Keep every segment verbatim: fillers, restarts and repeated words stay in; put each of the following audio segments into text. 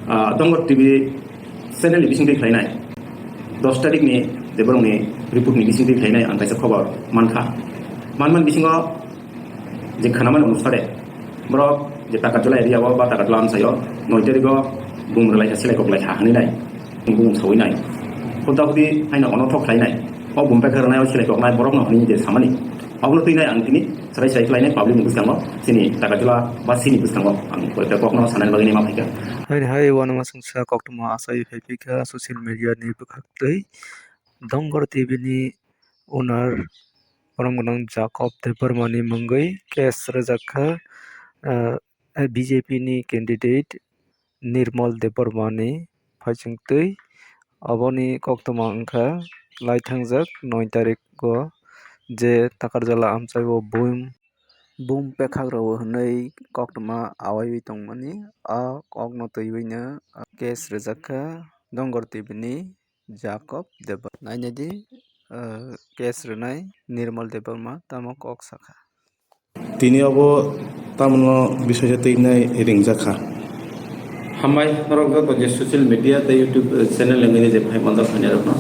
Ah, Dongor T V channel ni bisingtwi khlainai, dos tarikh ni je borokni report ni bisingtwi khlainai ang kaisa khobor mankha. Manman bisingo je khanamani onusare borok je Takarjala area o ba Takarjala amchaio noi tarikh o bumrwlai kha, silai koklai kha hwnwi nai, bumung sawi nai, huda hudi haino onothok khlainai, o bumpai kha rwnai, o silai koknai borokno hwnwi je samani. Obono twi nai ang tini Srai srai khlainai public ni bwskango, chini Takarjala ba chini bwskango ang koita kokno sanani bagwi nai ma phaikha. Haini hai uanama chwngsa koktwma achai phaiphikha social media ni bwkhaktwi. Dongor T V ni owner borok gwnang Jacob Debbarma ni mungwi case rwjak kha, ah, B J P ni candidate Nirmal Debbarma ni phaisingtwi. Aboni koktwma wngkha laithangjak noi tarikh o je Takarjala amchaio bum, bum pekhakrok hwnwi koktwma awaiwi tongmani. A kokno twiwino case rwjak kha Dongor T V ni Jacob Debbarma. Nainadi, ah, case rwnai Nirmal Debbarma tamo kok sakha. Tini obo tamno bisai twi nai ringjak kha. Hambai norok joto je social media tei YouTube, eh, channel wngwi je phai manjak phainairokno.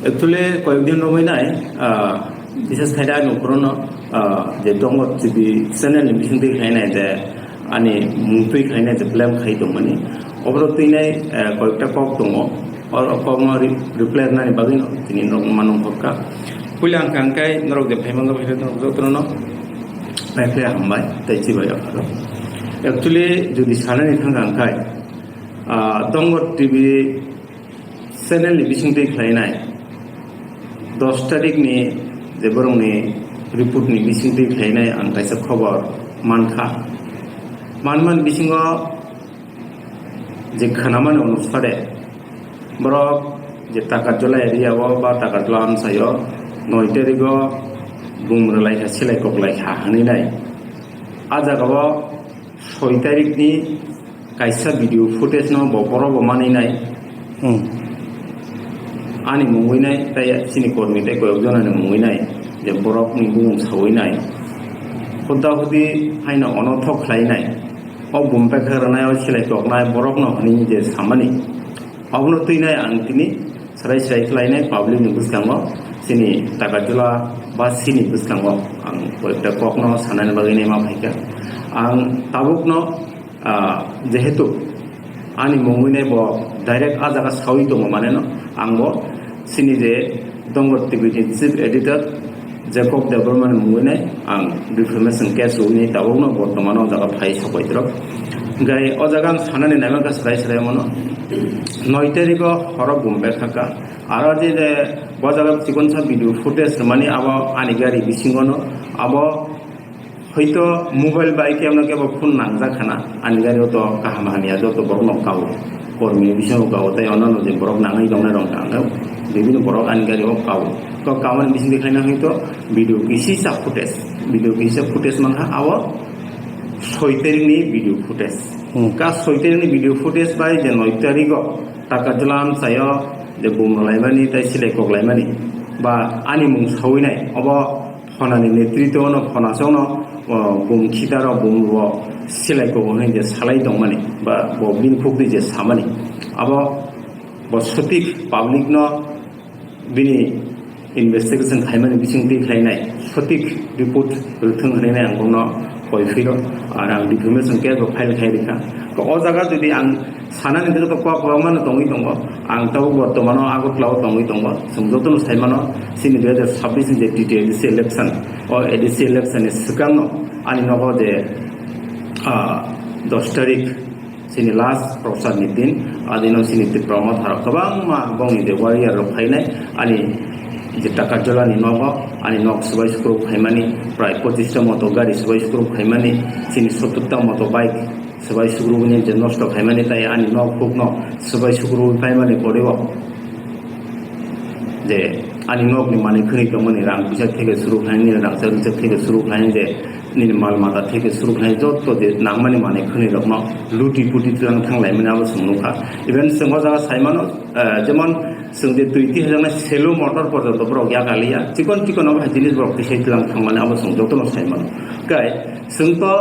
Actually, koyekdin romwi nai, ah, bises khaida ani ukhorono, ah, je Dongor T V channel ni bisingtwi khlainai je ani mungtwi khlainai je blame khai tongmani. Oborok twi nai, eh, koyekta kok tongo. Or o kokno re-, reply rwnani bagwino tini norok mano hokha. Puila ang kha hwnkhe norok je phai manjak phai norok jotono phai phai hambai tei chibai rok. Actually, jodi sanani thangkha hwnkhe, ah, Dongor T V channel ni bisingtwi khlainai dos tarikh ni je borokni report ni bisingtwi khlainai ang kaisa khobor mankha. Manman bisingo je khanamani onusare borok je Takarjala area o ba Takarjala amchaio noi tarikh o bumrwlai kha, silai koklai kha hwnwi nai. A jagao soi tarikh ni kaisa video footage no bo borok bo manwi nai. Hmm. Ani mungwi nai, tei chini kormi tei koyok jonani mungwi nai, je borokni bumung sawi nai. Huda hudi haino onothok khlai nai. O bumpai kha rwnai, o silai koknai borokno hwnwi je samani. Obono twi nai ang tini srai srai khlainai public ni bwskango, chini Takarjala ba chini bwskango ang koyekta kokno sanani bagwi nai ma phaikha. Ang tabukno, ah, jehetu ani mungwi nai bo direct a jaga sawi tongo maneno, ang bo chini je Dongor T V ni chief editor Jacob Debbarma ni mungwi nai ang defamation case rwwi nai tabukno bortomano o jaga phai sokoi tro. Gai o jaga ang sanani naima kha srai srai mano. Noi tarikh o horo bumbai kha kha. Aro je, je bo jaga chikonsa video footage rwmani abo ani gari bisingono abo hoito mobile bai khe ono kebo phone nangjak khana, ani gari o to kaham hamya joto borok no kao, kormi bisingo kao tei ono no je borok nangwi tongnai rok ang khe bibini borok ani gari o kao. Kok kawan bising khaina hoito video kisisa footage, video kisisa footage mankha abo soi tarikh ni video footage. Hmm. Ka soi tarikh ni video footage bai je noi tarikh o Takarjala amchaio je bumrwlaimani tei silai koklaimani ba ani mung sawi nai obo phonani netritwo no phonasongno, o, bum khitarok bum bo silai kobo hwnwi je salai tongmani ba bo bini khukti je samani abo bo sotik public no bini investigation khaimani bisingtwi khlainai sotik report rwthwng hwnwi ang bono koi phiro, ar ang defamation case bo file khai rikha. To o jaga jodi ang sanani joto kok kwbangma no tongwi tongo, ang tabuk bortomano Agartala o tongwi tongo, chwng jotono saimano chini dui hajar sabbish ni je T T A D C election, o A D C election ni swkangno ani nogo je, ah, dos tarikh chini last prochar ni din, adino chini Tipra Motha rok kwbangma bongni je warrior rok phainai, ani je Takarjala ni nogo, ani nok swbai sukruk phaimani, prai pochista moto gari swbai sukruk phaimani, chini sottur ta moto bike swbai sukruk ni je nosto khaimani, tai ani nok huk no swbai sukruk phaimani pore o. Je ani nok ni manwi khwnwi tongmani rang puisa theke suru khlaini, rang cha rwchap theke suru khlaini, je nini mal mata theke suru khlaini, jotto je nangmani manwi khwnwi rokno luti puti tlang thang laimani abo chwng nukha. Even chwng o jaga saimano, eh, jemon chwng je twi tihajaknai selo motor porjonto borok yakaliya, chikon chikon abo hai jinis borok tisai tlang thangmani abo chwng jotono saimano. Kai chwng to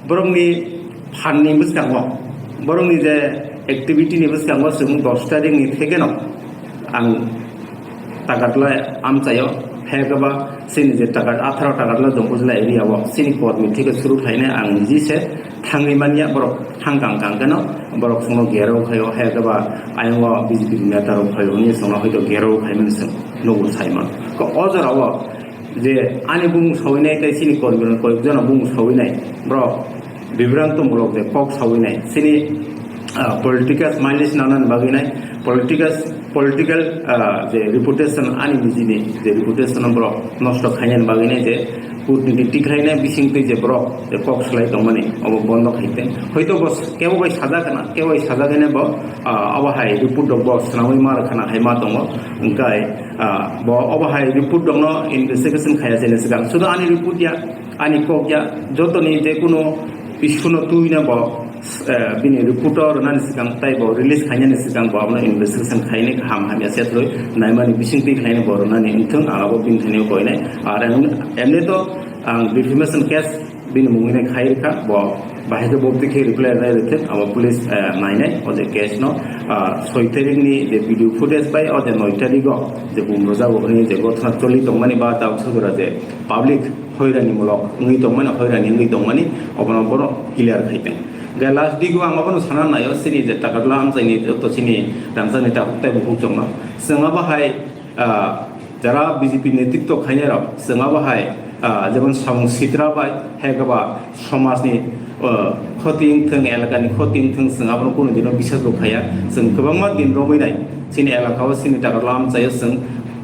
borokni phanni bwskango, borokni je Activity ni bwskango chwng dos tarikh ni thekeno ang Takarla amchaio, hekaba chini je Takar, atharo Takarla Jompuijala area o chini kormi theke suru khainai ang niji se thangwi manya, borok thang kang kang keno borok chwngno gerao khaio, hekaba ayongo B J P ni neta rok phaio hwnwi chwngno hoito gerao khaimani chwng nugo saimano. Ko o jorao je ani bumung sawinai tei chini kormi rok koyok jona bumung sawinai, borok bibranto mulok je kok sawinai, chini, ah, political mileage nanani bagwi nai, political, political, ah, je reputation ani nijini je reputation borok nosto khainani bagwi nai je kutniti tikhlainai bisingtwi je borok je kok swlai tongmani obo bondo khai tei. Hoito bo kebo bai sajak khna, kebo bai sajak hwnwi bo, ah, obo hai report rok bo swnamwi ma rwkha na hai ma tongo. Hwnkhe, ah, bo obo hai report rokno investigation khaiya chini swkang. Sudu ani report ya, ani kok ya, jotoni je kunu issue no twi na bo, eh, bini report o rwnani swkang tei bo release khainani swkang bo abono investigation khainai kaham hamya se thrwi naimani bisingtwi khlainai bo rwnani wngthung, ang abo bini thani koinai. Ar em-, emni to ang defamation case bini mungwi nai khai rwkha, bo bahai khe bo twi khe reply rwnai rwthwk, abo police, eh, nainai o je case no, ah, soi tarikh ni je video footage bai o je noi tarikh o je bumrojago hwnwi je gothona choli tongmani ba tabuk sajora je public hoirani mulok wngwi tongmani, hoirani wngwi tongmani, obono bono clear khai tong. Hwnkhe last digo ang obono sana naio, chini je Takarla amchaini joto chini rangchakni takhuk tei bukhuk chongno. Chwng abo hai, ah, jara B J P netritwo khainai rok, chwng abo hai, ah, jemon samung sitra bai, hai khe ba somajni, ah, khoti wngthung, elakani khoti wngthung, chwng abono kunu dino bisas bo khaiya. Chwng kwbangma din romwi nai, chini elaka o chini Takarla amchaio chwng,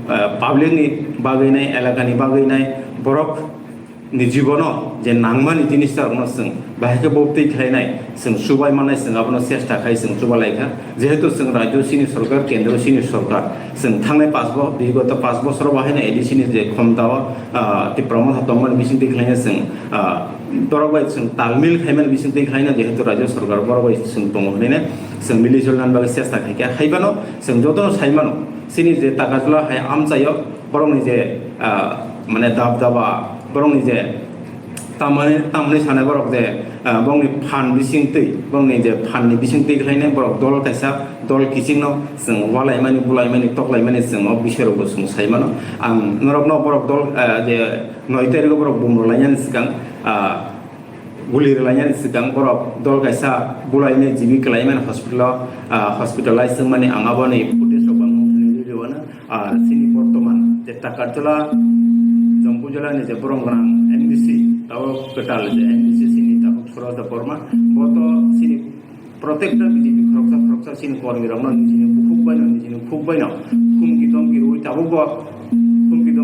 ah, public ni bagwi nai, elakani bagwi nai, borok ni jibono je nangmani jinis rokno chwng bahai khe bo twi khlainai, chwng chubai mannai, chwng abono chesta khai chwng chuba lai kha. Jehetu chwng rajyo chini sorkar, kendro chini sorkar, chwng thangnai panch bo-, bigoto panch bosor o bahai no A D C ni je khomta o, ah, Tipra Motha tongmani bising twi khlaina chwng, ah, borok bai chwng talmil khaimani bising twi khlaina, jehetu rajyo sorkar borok bai chwng tongo hwnwi chwng mili joli nani bagwi chesta khai kha. Hai phano chwng jotono sai mano, chini je Takarjala hai amchaio borokni je, ah, mane dab daba, borokni je tamani, tamani sanai borok je, ah, borokni phan bising twi, borokni je phan ni bising twi khlainai borok dol kaisa dol kiching no chwng walaimani, bulaimani, toklaimani chwng o bising rok bo chwng sai mano. Ang norok no borok dol, ah, je noi tarikh o borok bumrok lainani swkang, ah, guli rwlainani swkang borok dol kaisa bulainai jibi kwlaimani hospital o, ah, hospitalize wngmani ang aboni footage rok ang nukphani video ano. Ar chini bortoman je Takarjala, Jompuijala ni je borom gwnang M D C, tabok kwtal je M D C chini tabok Suresh Debbarma, bo to chini protector B J P khoroksa khoroksa chini kormi rokno nijini bukhuk baino, nijini khuk baino humki domki rwi tabok bo